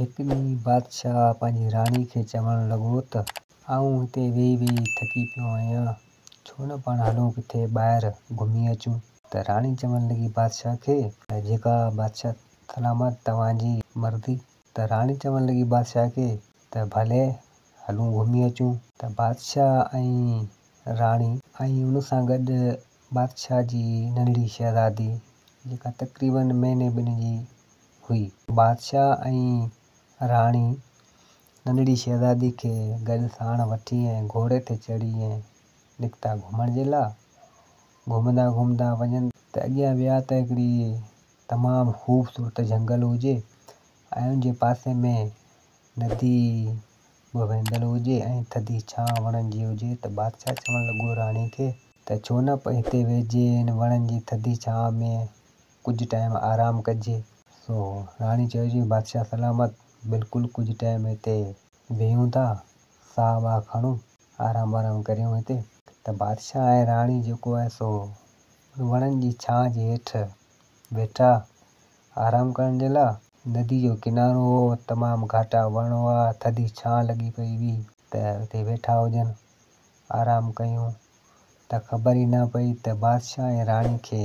هڪ ڏينهن بادشاهه پنهنجي راڻي کي چوڻ لڳو ته، آئون هتي ويهي ويهي ٿڪي پيو آهيان، ڇو نه پاڻ هلون ڪٿي ٻاهر گهمي اچون. ته راڻي چوڻ لڳي بادشاهه کي ته جيڪا بادشاهه سلامت توهان جي مرضي. ته راڻي چوڻ لڳي بادشاهه کي ته ڀلي هلون گهمي اچون. ته بادشاهه ۽ راڻي ۽ ان سان گڏ بادشاهه جي ننڍڙي شهزادي جيڪا تقريبن مهيني ٻن جي هئي. بادشاهه ۽ راڻي ننڍڙي شهزادي کي گڏ ساڻ وٺي ۽ گهوڙي تي چڙهي ۽ نڪتا گهمڻ جي لاء. گهمندا گهمندا وڃن ته اڳيان ويا ته هڪڙي تمام خوبصورت جهنگل هجي ۽ ان جي پاسي ۾ ندي به وهندڙ هجي ۽ ٿڌي ڇانو وڻن جي هجي ته بادشاهه چوڻ لڳو راڻي کي ته ڇو نه هتي ويهجي هن وڻن جي ٿڌي ڇانو ۾ ڪجهه ٽائيم آرام ڪجي. سو راڻي چيو جي بادشاهه سلامت بلڪل ڪجهه ٽائيم هتي ويهون ٿا ساهه واهه کڻون آرام وارام ڪريون هتي. ته بادشاهه ۽ راڻي جيڪو آهي سو وڻن جي ڇانء جي هيٺ ويٺا آرام ڪرڻ جي لاء. ندي جو ڪنارو هو، تمام گهاٽا وڻ هئا، ٿڌي ڇانء لڳي پئي هئي ته اتي ويٺا هجن آرام ڪيون ته خبر ئي نه پئي ته بادشاهه ۽ راڻي کي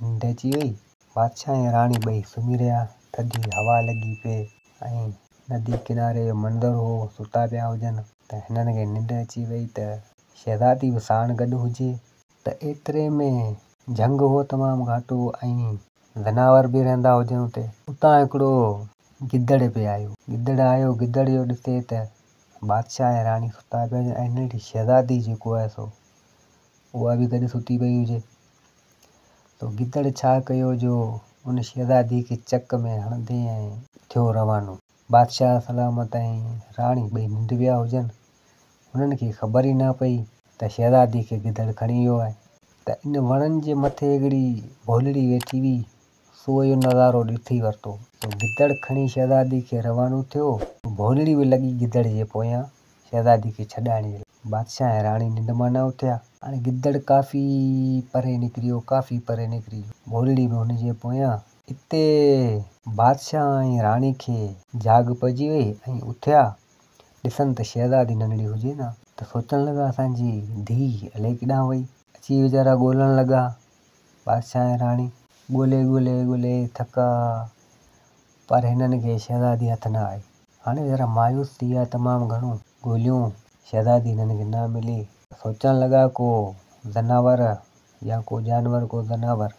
ننڊ اچي وئي. بادشاهه ۽ راڻي ٻئي سمهي رهيا. ٿڌي هوا لڳي پئي ۽ ندي ڪناري جو منظر هو، ستا پيا هجن ته هنن کي ننڊ اچي وئي ته شهزادي به ساڻ گڏ هجي ته ايتري ۾ جهنگ هو تمام گهاٽو ۽ زناور به رهندا هجن اتي. اتان هڪڙو گدڙ به آيو. گدڙ آيو، گدڙ جو ڏسي ته بادشاهه ۽ راڻي ستا پيا هجن ۽ ننڍي شهزادي جيڪو آهي سو اها به گڏ ستي پئي هجي. سو گدڙ ڇا ڪيو جو ان شهزادي کي چڪ ۾ هڻندي ۽ ٿيو روانو. بادشاهه سلامت ۽ راڻي ٻئي ننڊ ويا هجن. هنن کي خبر ئي نه پئي ته شهزادي کي گدڙ کڻي ويو آهي. ته ان وڻن جي مٿي هڪڙي ڀولڙي ويٺي هئي، سو اهو نظارو ڏسي ورتو. سو گدڙ کڻي شهزادي کي روانو ٿيو. ڀولڙي به لڳي گدڙ جي پويان شهزادي کي ڇڏائڻ جي لاء. بادشاهه ۽ راڻي ننڊ مان نه اٿيا. هاڻي گدڙ ڪافي پري نڪري ويو، ڪافي پري نڪري ويو. ڀولڙي به هن جي پويان. اتي بادشاهه ۽ راڻي کي جاڳ پئجي وئي ۽ اٿيا. ڏسن ته شهزادي ننڍڙي هجي نه. ته سوچڻ لڳا اسان جي ڌيء الائي ڪيڏانهن وئي. اچي ويچارا ڳولڻ لڳا. بادشاهه ۽ راڻي ڳولي ڳولي ڳولي ٿڪا، پر هنن کي شهزادي هٿ نه آئي. هاڻي ذرا مايوس ٿي ويا تمام گهڻو ڳوليون شهزادي هنن کي نه ملي. سوچڻ لڳا ڪو زناور يا ڪو جانور ڪو زناور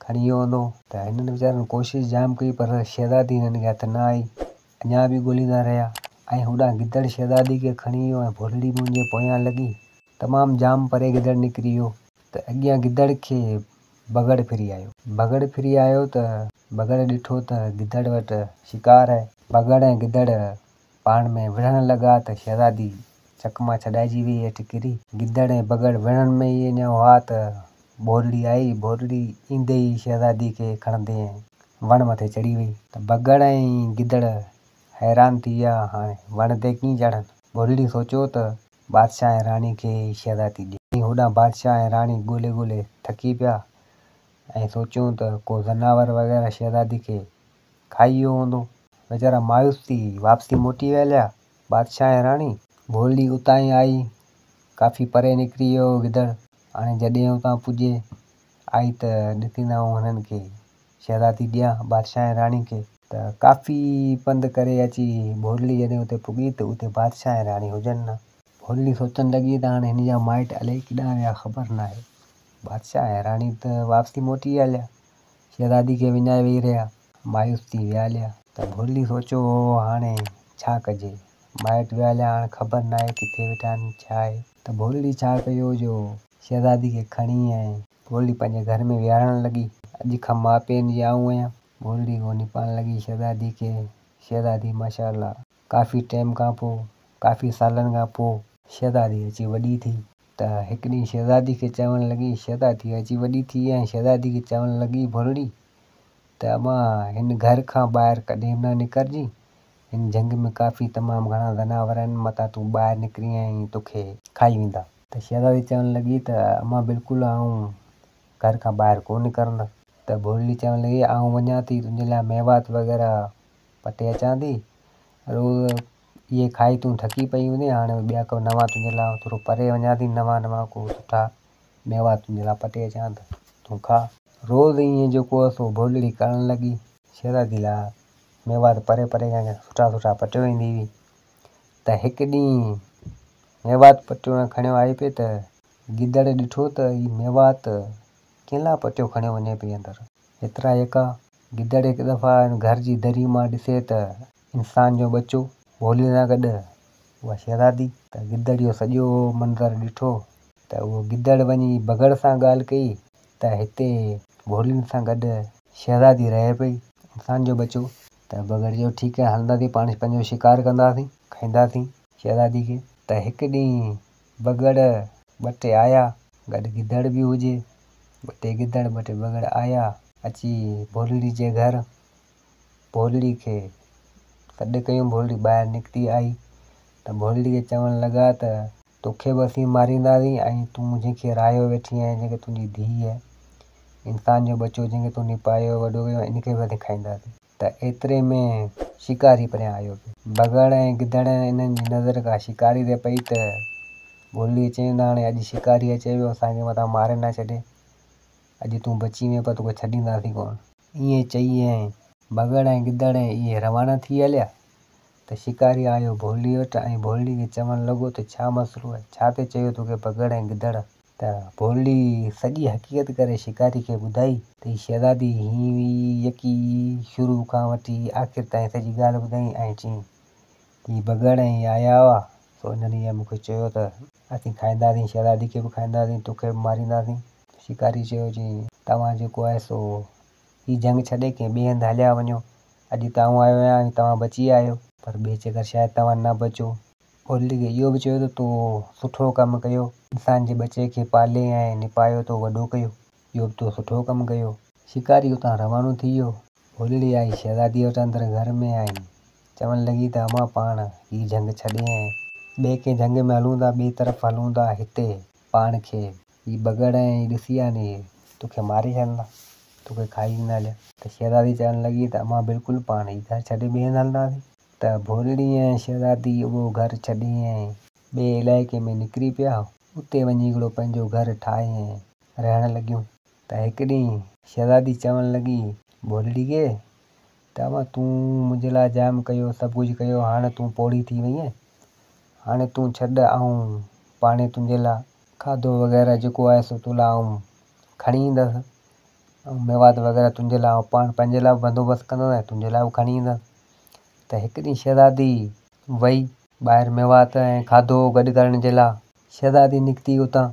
کڻي ويو هوندو. ته هنن ويچارن ڪوشش جام ڪئي پر شهزادي هنن کي هٿ نه آئي. اڃا به ڳوليندا رهيا ۽ هوڏانهن گدڙ شهزادي کي کڻي ويو ۽ ڀولڙي به ان جي پويان لڳي. تمام جام پري گدڙ نڪري ويو ته اڳيان گدڙ کي بگهڙ ڦري آيو. بگهڙ ڦري آيو ته بگهڙ ڏٺو ته گدڙ وٽ شڪار آهي. بگهڙ ۽ گدڙ پاڻ ۾ وڙهڻ لڳا ته شهزادي چڪ مان ڇڏائجي ويئي هيٺ ڪري. گدڙ ۽ بگهڙ وڙهڻ ۾ ئي اڃا هئا ته ڀولڙي آئي. ڀولڙي ايندي ئي شهزادي کي کڻندي ۽ وڻ مٿي چڙهي وئي ته بگهڙ ۽ گدڙ حيران ٿي ويا هاڻي وڻ تي ڪيئن چڙهن؟ ڀولڙي سوچيو ته بادشاهه ۽ راڻي کي هي شهزادي ڏي. ۽ هوڏانهن بادشاهه ۽ راڻي ڳولي ڳولي ٿڪي پيا ۽ سوچيون ته ڪو زناور وغيره شهزادي کي کائي ويو هوندو. ويچارا مايوس ٿي واپسي موٽي ويا هليا. بادشاهه ۽ راڻي. ڀولڙي اتان ئي آئي. ڪافي پري نڪري ويو هو گدڙ. هاڻي جڏهن اتان پڄي آئي ته ڏسيندائون هنن کي شهزادي ڏيان بادشاهه ۽ راڻي کي. ته ڪافي پنڌ ڪري اچي ڀولڙي جڏهن اتي پڳي ته اتي بادشاهه ۽ راڻي هجن نه. ڀولڙي سوچڻ لڳي ته هاڻي هن جا مائٽ الائي ڪيڏانهن ويا خبر ناهي. بادشاهه ۽ راڻي ته واپسي موٽي هليا. شهزادي کي وڃائي ويهي رهيا. مايوس ٿي ويا هليا. ته ڀولڙي سوچيو هاڻي ڇا ڪجي. مائٽ ويا هليا هاڻي خبر ناهي ڪٿي ويٺا آهن ڇا آهي. ته ڀولڙي ڇا ڪيو جو شهزادي کي کڻي ۽ ڀولڙي پنهنجي گهر ۾ ويهارڻ لڳي. اڄ کان ماء پيء جي آئون آهيان. ڀولڙي اهو نپائڻ لڳي شهزادي کي. شهزادي ماشاء الله ڪافي ٽيم کان پوء ڪافي سالن کان پوء شهزادي اچي وڏي ٿي. ته هڪ ڏينهن شهزادي کي چوڻ لڳي، شهزادي اچي وڏي ٿي ۽ شهزادي کي چوڻ لڳي ڀولڙي ته امان هن گهر کان ٻاهر ڪڏهن به نه نڪرجين. هن جهنگ ۾ ڪافي تمام گهڻا زناور آهن متان تون ٻاهر نڪرين ۽ توکي کائي ويندا. ته شهزادي چوڻ لڳي ته امان بلڪل آئون گهر کان ٻاهر ڪو نڪرندس. ته ڀولڙي چوڻ لڳي آئون وڃان ٿي تنهنجي لاء ميوات وغيره پٽي اچان ٿي. روز اهي کائي تون ٿڪي پئي هوندين، هاڻي ٻيا ڪو نوان تنهنجي لاء ٿورو پري وڃان ٿي، نوان نوان ڪو سٺا ميوا تنهنجي لاء پٽي اچان ته تون کاء. روز ائين جيڪو آهي سو ڀولڙي ڪرڻ لڳي. شهزادي لاء ميوا ته پري پري کان سٺا سٺا پٽيو ايندي هئي. ته هڪ ڏينهن ميوات پٽيو ۽ کڻيو آئي پئي ته گدڙ ڏٺو ته هي ميوات ڪنهن لاء پٽيو کڻيو وڃي پئي اندر. ايترا يڪا گدڙ هڪ دفعا گهر جي دري مان ڏسي ته انسان جو ٻچو ڀولي سان گڏ اها شهزادي. ته گدڙ اهو سڄو منظر ڏٺو ته اهو گدڙ وڃي بگهڙ سان ڳالهه ڪئي ته هتي ڀولين سان گڏ شهزادي رهي پئي انسان جو ٻچو. ته بگهڙ چيو ٺيڪ آهي هلنداسين پاڻ پنهنجو شڪار ڪنداسين کائينداسين شهزادي کي. ته هڪ ڏينهن بگهڙ ٻه ٽي آيا گڏ گدڙ به هجي ٻه ٽي گدڙ ٻه ٽي بگهڙ آيا اچي ڀولڙي جي گهر ڀولڙي کي سڏ ڪيون ڀولڙي ٻاهر نڪتي آئي ته ڀولڙي کي چوڻ لڳا ته توکي به اسين مارينداسين ۽ تون جنهن کي راهيو ويٺي آهين جيڪي تنهنجي ڌيء انسان جو ٻچو جنهن کي تو نپايو وڏو ڪيو ان کي به اسين کائينداسين ته ايتري ۾ شڪاري پريان آيو پئي. بگهڙ ۽ گدڙ انهن جي نظر ڪا شڪاري تي پئي ته ڀولڙي چيائين ته هاڻي اڄ شڪاري اچي ويو اسان کي متان ماري نه ڇڏي اڄ تون بچي وئين پر توکي ڇڏينداسين ڪونه. ائين چئي ۽ بگهڙ ۽ گدڙ ۽ اهي روانا ٿي هليا ته شڪاري آيو ڀولڙي وٽ ۽ ڀولڙي کي چوڻ لڳو ته ڇا مسئلو آهي ڇا ٿي چيو توکي بگهڙ ۽ گدڙ؟ ته ڀولڙي سڄي حقيقت ڪري شڪاري کي ٻڌائي ته هي شهزادي هيئن هئي يڪي شروع کان وٺي آخر تائين سڄي ڳالهه ٻڌائين ۽ چيائين هي بگهڙ ۽ هي آيا هئا سو انهن ائين مون کي چيو ته اسين کائينداسين شهزادي کي به کائينداسين توکي به مارينداسين. شڪاري چيو چيائين توهان جيڪو آهي سو هي جهنگ ڇڏي ڪنهن ٻئي هنڌ هليا وڃو اڄ ته آئون آيو آهيان ۽ توهان بچي ويا آهيو پر ٻئي چڪر شايد توهان نه بچو. ڀولڙي کي اهو به چيو ته تو سٺو ڪم ڪيو، انسان جي ٻچي کي پالي ۽ نپايو تو وڏو ڪيو، اهو به تو سٺو ڪم ڪيو. شڪاري اتان روانو ٿي ويو. ڀولڙي آئي شهزاديء وٽ اندر گهر ۾ ۽ چوڻ لڳي ته امان پاڻ هي جهنگ ڇڏي ۽ ٻئي ڪنهن جهنگ ۾ هلون ٿا، ٻئي طرف هلون ٿا، هتي پاڻ کي هي بگهڙ ۽ هي ڏسي ويا ني توکي ماري ڇڏندا، توکي کائي ويندا هليا. ته شهزادي چوڻ لڳي ته امان بلڪل پاڻ هي گهر ڇڏي ٻئي هنڌ هلنداسين. ته ڀولڙي ۽ شهزادي اهو گهر ڇڏي ۽ ٻئي علائقي ۾ نڪري پيا. اتي وڃي هڪڙو پنهنجو گهر ٺاهي ۽ رهڻ لڳيون. ته هڪ ڏينهن شهزادي چوڻ لڳي ڀولڙي کي ته امان تون منهنجي لاء جام ڪيو سڀ ڪجهه ڪيو هاڻ تون پوڙهي ٿي وئين هاڻي تون ڇڏ آئون پاڻهي تنهنجي لاء کاڌو وغيره جيڪو آهي سو تو لاء آئون کڻي ايندس ۽ ميوات وغيره تنهنجي لاء آئون پاڻ پنهنجي لاء به بندوبست ڪندس ۽ تنهنجي لاء به کڻي ايندس. ته هڪ ڏينهن شهزادي وئي ٻاهر ميوات ۽ کاڌو گڏ ڪرڻ جي لاء. شهزادي نڪتي اتان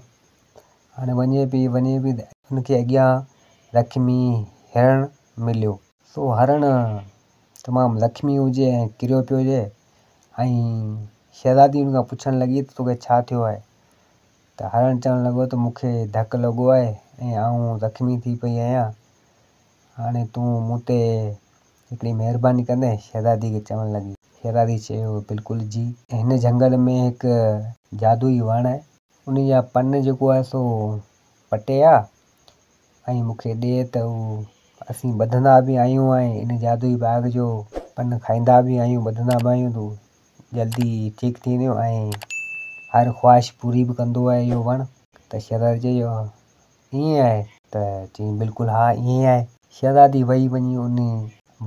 هاڻي وڃي پئي وڃي پئي ته هن کي اڳيان زخمي هرڻ مليو. سو هرڻ تمام زخمي هجي ۽ ڪريو پيو هجي ۽ شهزادي هن کان پڇڻ لڳي ته توکي ڇا ٿيو آهي؟ ته هرڻ چوڻ لڳو ته مون کي ڌڪ لڳو آهي ۽ آئون زخمي ٿي پئي آهيان. هاڻي تون مون تي هڪڙي مهرباني ڪندين؟ شهزادي کي چوڻ لڳي. شهزادي چيو، بلڪل جي. هن جهنگل ۾ هڪ جادوئي وڻ آهي. ان جا پن جيڪو آهي سو پٽي آ ۽ مون کي ڏي ته هو اسين ٻڌندا به آهيون ۽ ان جادوئي باغ جو پن کائيندا به آهيون ٻڌندا به آهيون ته جلدي ٺيڪ ٿي وينديون ۽ هر خواهش پوري به ڪندو آهي اهو وڻ. ته شهزادي چيو، ائين آهي؟ ته چيائين، بلڪل ها ائين ئي آهي. شهزادي وئي وڃي ان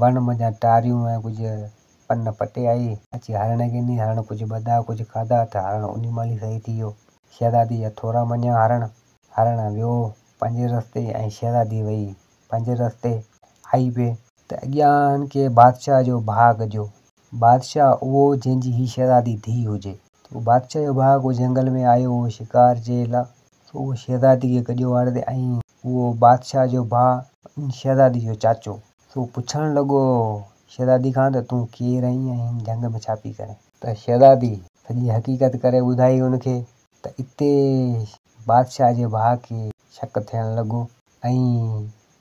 وڻ منجهان ٽاريون ۽ ڪجهه پن پٽي آئي. اچي هرڻ کي ڏني. هرڻ ڪجهه ٻڌا ڪجهه کاڌا ته هرڻ انهي مهل ئي صحيح ٿي ويو. شهزادي جا ٿورا مڃيا هرڻ. هرڻ ويو پنهنجي رستي ۽ شهزادي وئي پنهنجي رستي. آئي پئي ته اڳيان هن کي بادشاهه جو ڀاء گڏيو. بادشاهه اهو جنهن جي هي شهزادي ڌيء هجي. ته اهو بادشاهه جو ڀاء ڪو جهنگل ۾ آيو هو شڪار جي لا. سو اهو شهزادي کي گڏيو واڙي تي ۽ اهو بادشاهه جو ڀاء ان شهزادي جو چاچو. سو پڇڻ لڳو شهزادي کان ته تون ڪير آهين ۽ هن جهنگ ۾ ڇا پئي ڪرين؟ ته شهزادي سڄي حقيقت ڪري ٻڌائي هن کي ته اتي بادشاهه جي ڀاء کي شڪ ٿيڻ لڳو ۽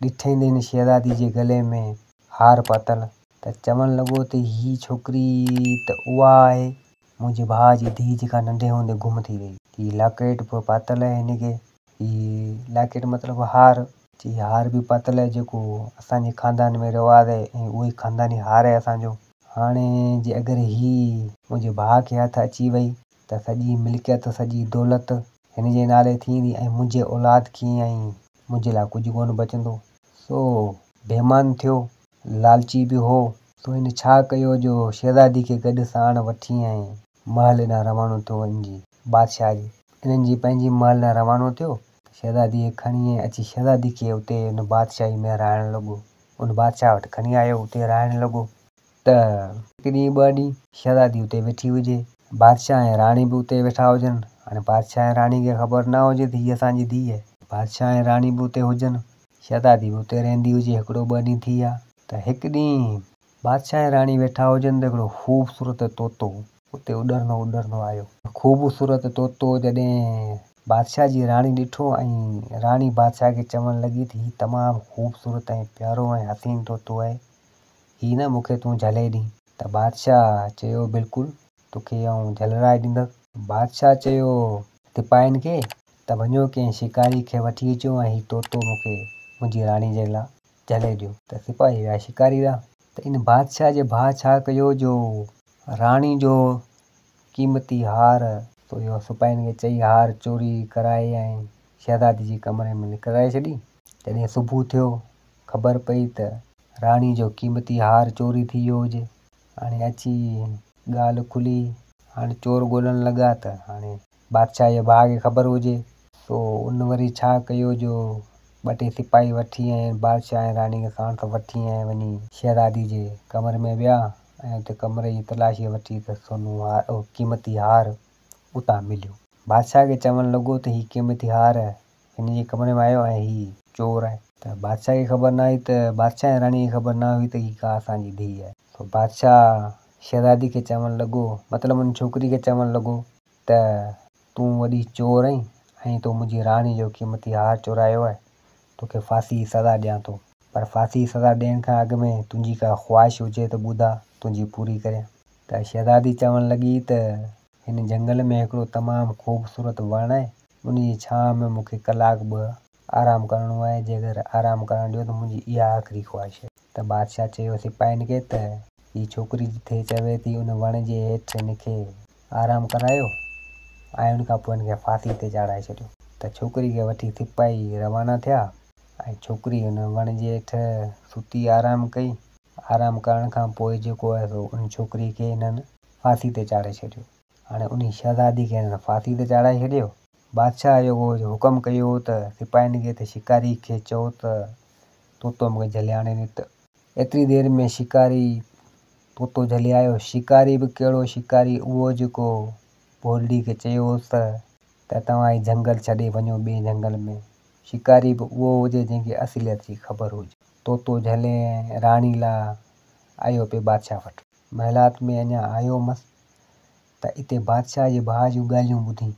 ڏٺئين ته هن شهزادي جي گلي ۾ هار پاتل ته چوڻ لڳو ته هي ڇوڪري ته اها آهي منهنجي ڀاء جي ڌيء جيڪا ننڍي هوندي گم ٿي وئي. هي لاڪيٽ به پاتل آهي هن کي. هي لاڪيٽ مطلب هار. چي هار به پاتل آهي جيڪو اسان جي خاندان ۾ رواج آهي ۽ اهو ئي خانداني هار آهي اسان جو. هاڻي جي اگر هي منهنجي ڀاء کي هٿ اچي وئي ته سڄي ملڪيت، سڄي دولت هن جي نالي ٿيندي ۽ منهنجي اولاد کي ۽ منهنجي لاء ڪجهه ڪونه بچندو. سو بيمان ٿيو، لالچي به هو. سو هن ڇا ڪيو جو شهزادي کي گڏ ساڻ وٺي ۽ محل ڏانهن روانو ٿيو ان جي بادشاهه جي انهن جي پنهنجي محل ڏانهن روانو ٿيو ته شهزادي کي کڻي ۽ اچي شهزادي کي اتي ان بادشاهي ۾ رهائڻ لڳو. ان بادشاهه وٽ کڻي آيو اتي رهائڻ لڳو ته هڪ ڏينهن ٻه ڏينهن شهزادي اتي ويٺي هجي. بادشاهه ۽ راڻي به اتي ويٺا هجن. هاڻي بادشاهه ۽ راڻي کي خبر نه هجي ته هيء اسان جي ڌيء آهي. بادشاهه ۽ راڻي به اتي هجن. شهزادي به اتي رهندي هجي. هڪڙو ٻه ڏينهن ٿي ويا ته هڪ ڏينهن بادشاهه ۽ راڻي ويٺا هجن ته هڪڙو خوبصورت طوطو اتي اڏرندو اڏرندو آيو. خوبصورت طوطو جڏهن بادشاهه جي راڻي ڏٺو ۽ راڻي بادشاهه کي چوڻ لڳي ته هي تمام خوبصورت ۽ پيارو ۽ حسين طوطو آهي، هي نه مون کي تون جهلي ڏين. ته بادشاهه چيو بلڪل توکي آئون جهلرائي ڏيندس. بادشاهه چيو سپاهين کي ته وڃو ڪنهن شڪاري کي وٺي اچو ۽ هي طوطو مون کي منهنجي راڻي جي لاء جهلي ڏيو. ته سپاهي ويا شڪاري ڏانهن. ته ان بادشاهه جي ڀاء ڇا ڪيو جو راڻي جو قيمتي هار، سو اهو سپاهين کي چئي هار چوري ڪرائي ۽ شهزادي جي ڪمري ۾ نڪرائي ڇڏي. جڏهن صبح ٿيو، خبر پئي ته راڻي جو قيمتي هار چوري ٿي ويو هجي. هاڻي اچي ڳالهه کلي. هاڻي چور ڳولڻ لڳا ته هاڻي بادشاهه جي ڀاء کي خبر هجي. سو ان وري ڇا ڪيو جو ٻه ٽي سپاهي وٺي ۽ بادشاهه ۽ راڻي کي ساڻ سان وٺي ۽ وڃي شهزادي جي ڪمري ۾ ويا ۽ اتي ڪمري جي تلاشي وٺي ته سونو هار قيمتي هار اتان مليو. بادشاهه کي چوڻ لڳو ته هي قيمتي هار هن جي ڪمري ۾ آيو ۽ هي چور آهي. ته بادشاهه کي خبر نه هئي ته بادشاهه ۽ راڻي کي خبر نه هئي ته هي ڪا اسان جي ڌيء آهي. سو بادشاهه شهزادي کي چوڻ لڳو، مطلب ان ڇوڪري کي چوڻ لڳو ته تون وڏي چور آهين ۽ تو منهنجي راڻي جو قيمتي هار چورايو آهي، توکي ڦاسي جي سزا ڏيان ٿو. پر ڦاسي جي سزا ڏيڻ کان اڳ ۾ تنهنجي ڪا خواهش هجي ته ٻڌاء، تنهنجي پوري ڪريان. ته شهزادي چوڻ لڳي ته هن جهنگل ۾ هڪڙو تمام خوبصورت وڻ آهي، ان جي ڇانو ۾ مون کي ڪلاڪ ٻه آرام ڪرڻو آهي، جيڪر آرام ڪرڻ ڏيو ته منهنجي اها آخري خواهش آهي. ته بادشاهه چيو سپاهين کي ته هي ڇوڪري جٿي چوي ٿي ان وڻ جي هيٺ هن کي آرام ڪرايو ۽ ان کان پوء هن کي ڦاسي تي چاڙهائي ڇڏيو. ته ڇوڪري کي وٺي سپاهي روانا ٿيا ۽ ڇوڪري ان وڻ جي هيٺ ستي آرام ڪئي. آرام ڪرڻ کان پوء جيڪو آهي سو ان ڇوڪري کي هنن ڦاسي تي چاڙهي ڇڏيو. هاڻي انهي شهزادي کي هنن ڦاسي تي چاڙهائي ڇڏيو. بادشاهه جيڪو حڪم ڪيو هو ته سپاهين کي ته شڪاري کي چئو ته طوطو مون کي جهلي آڻي ڏي ته ايتري دير ۾ شڪاري طوطو جهلي آيو. شڪاري به ڪهڙو شڪاري اهو جيڪو ڀولڙي کي چيو هوس ته توهان هي جهنگل ڇڏي وڃو ٻئي جهنگل ۾. شڪاري به اهو هجي جنهن کي اصليت جي خبر هجي. طوطو جهلي راڻي لا آيو پئي بادشاهه وٽ. محلات ۾ اڃا آيو مس ته اتي بادشاهه جي ڀاء جون ڳالهيون ٻڌي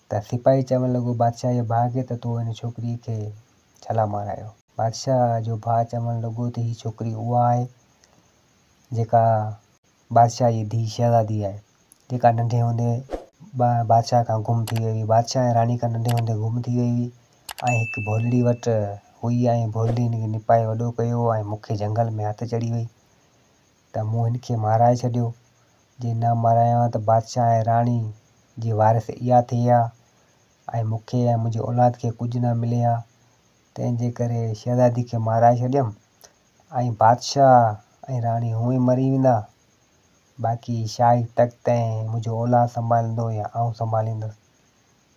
ته سپاهي چوڻ لڳو بادشاهه جي ڀاء کي ته تو هن ڇوڪريء کي ڇلا مارايو. بادشاهه جو ڀاء چوڻ لڳو ته هي ڇوڪري اها آهي جيڪا بادشاهه جي ڌيء شهزادي آهي، جيڪا ننڍي هوندي بادشاهه کان گم ٿي وئي هئي. بادشاهه ۽ راڻي کان ننڍي هوندي گم ٿي وئي هئي ۽ هڪ ڀولڙي وٽ هئي ۽ ڀولڙي هن کي نپائي وڏو ڪيو هو ۽ مون کي جهنگل ۾ هٿ چڙهي وئي ته مون هن کي مارائي ڇڏيو. جي نه مارايان ها ته بادشاهه ۽ راڻي جي وارث اها ٿئي ها ۽ مون کي ۽ منهنجي اولاد کي ڪجهه نه ملي ها، تنهن جي ڪري شهزادي کي مارائي ڇڏيم ۽ بادشاهه ۽ راڻي هونئن ئي مري ويندا، باقي شاهي تخت ۽ منهنجو اولاد سنڀاليندو يا آئون سنڀاليندس،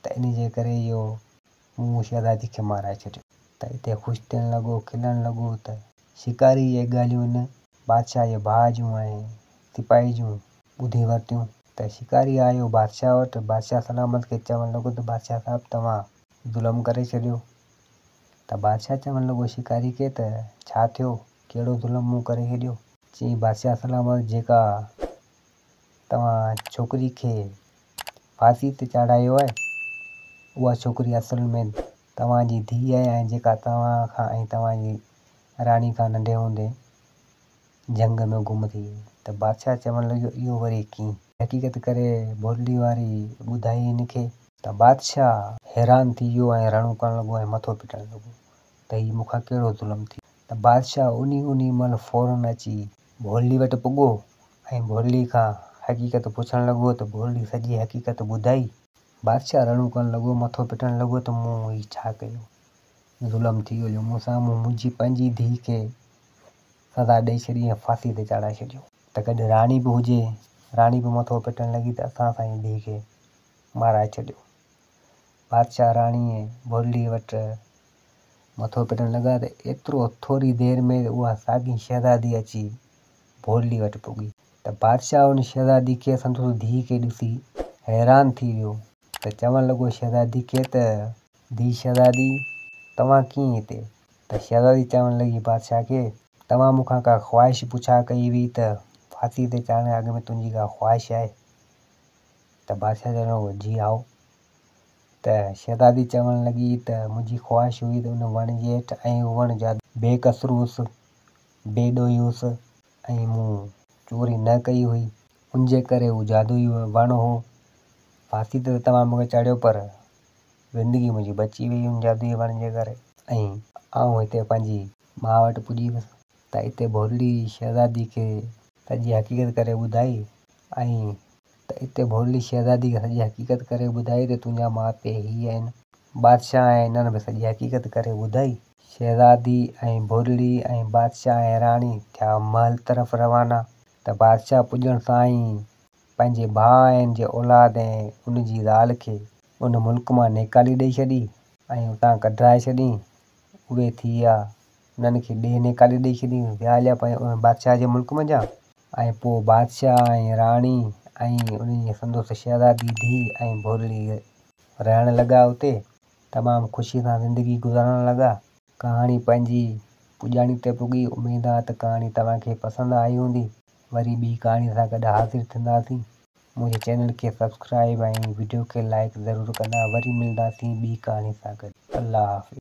ته ان جي ڪري اهو مون شهزادي کي مارائي ڇڏيو. ته اتي خوش ٿيڻ لڳو، کلڻ لڳو ته شڪاري اهي ڳالهيون هن بادشاهه جي ڀاء جون ۽ سپاهي جون ٻڌي ورتيون ته شڪاري آيو بادشاهه وٽ، بادشاهه سلامت کي چوڻ لڳو ته بادشاهه صاحب توهان ظلم ڪري ڇڏيو. ته بادشاهه چوڻ لڳو شڪاري کي ته ڇا ٿيو، ڪهڙو ظلم مون ڪري ڇڏيو؟ چيائين بادشاهه سلامت جيڪا توهان ڇوڪري کي ڦاسي تي چاڙهايو آهي، اها ڇوڪري اصل ۾ توهان جي ڌيء آهي ۽ جيڪا توهان کان ۽ توهان جي راڻي کان ننڍي هوندي جهنگ ۾ گم ٿي وئي. ته بادشاهه چوڻ لڳو اهو وري ڪيئن؟ حقيقت ڪري ڀولڙي واري ٻڌائي هن کي. ته بادشاهه حيران ٿي ويو ۽ رڙون ڪرڻ لڳو ۽ مٿو پٽڻ لڳو ته هي مون کان ڪهڙو ظلم ٿيو. ته بادشاهه انهي انهي مهل فوراً اچي ڀولڙي وٽ پڳو ۽ ڀولڙي کان حقيقت پڇڻ لڳو ته ڀولڙي سڄي حقيقت ٻڌائي. بادشاهه رڙون ڪرڻ لڳو، مٿو پٽڻ لڳو ته مون هي ڇا ڪيو؟ ظلم ٿي ويو مون سان، مون منهنجي پنهنجي ڌيء کي سزا ڏئي ڇڏي ۽ ڦاسي تي چاڙهائي ڇڏيو. ته گڏ راڻي به هجي، راڻي به مٿو پٽڻ لڳي ته اسان اسان جي ڌيء کي مارائي ڇڏيو. بادشاهه راڻيء ڀولڙي وٽ مٿو پٽڻ لڳا ته ايترو ٿوري دير ۾ اها ساڳي شهزادي اچي ڀولڙي وٽ پڳي ته بادشاهه ان شهزادي کي سندس ڌيء کي ڏسي حيران ٿي ويو ته چوڻ لڳو شهزادي کي ته ڌيء شهزادي توهان ڪيئن هتي؟ ته شهزادي چوڻ لڳي بادشاهه کي توهان مون کان ڪا خواهش پڇا ڪئي هئي ته ڦاسي تي چاڙهڻ کان اڳ ۾ تنهنجي ڪا خواهش آهي؟ ته بادشاهه چوڻ لڳو جي هائو. ته شهزادي چوڻ لڳي ته منهنجي خواهش هئي ته ان وڻ جي هيٺ ۽ اهو وڻ جادو بي قصور هوس، بي ڏوهي هوس ۽ مون چوري نه ڪئي هئي، ان جي ڪري هو جادوئي وڻ هو. ڦاسي تي ته توهان مون کي چاڙهيو پر زندگي منهنجي بچي وئي ان جادوئي وڻ جي ڪري ۽ آئون هتي پنهنجي ماء وٽ پڄي ويس. ته اتي ڀولڙي شهزادي کي سڄي حقيقت ڪري ٻڌائي ۽ ته اتي ڀولڙي شهزادي کي سڄي حقيقت ڪري ٻڌائي ته تنهنجا ماء پيء هي آهن. بادشاهه ۽ انهن به سڄي حقيقت ڪري ٻڌائي. شهزادي ۽ ڀولڙي ۽ بادشاهه ۽ راڻي ٿيا محل طرف روانا ته بادشاهه پڄڻ سان ئي پنهنجي ڀاء ۽ ان جي اولاد ۽ ان جي زال کي ان ملڪ مان نيڪالي ڏئي ڇڏي ۽ اتان ڪڍرائي ڇڏين. اهي ٿي ويا انهن کي ڏيهه نيڪالي ڏئي ڇڏي ويا هليا بادشاهه جي ملڪ منجهان. ۽ پوء بادشاهه ۽ راڻي ۽ انهيء سندس شهزادي ڌيء ۽ ڀولڙي رهڻ لڳا اتي تمام خوشيء سان زندگي گذارڻ لڳا. ڪهاڻي پنهنجي پڄاڻي تي پڳي. اميد آ ته ڪهاڻي توهان کي پسند آئي هوندي. وري ٻي ڪهاڻي سان گڏ حاضر ٿينداسين. منهنجي چينل کي سبسڪرائيب ۽ وڊيو کي لائيڪ ضرور ڪندا. وري ملنداسين ٻي ڪهاڻي سان گڏ. الله حافظ.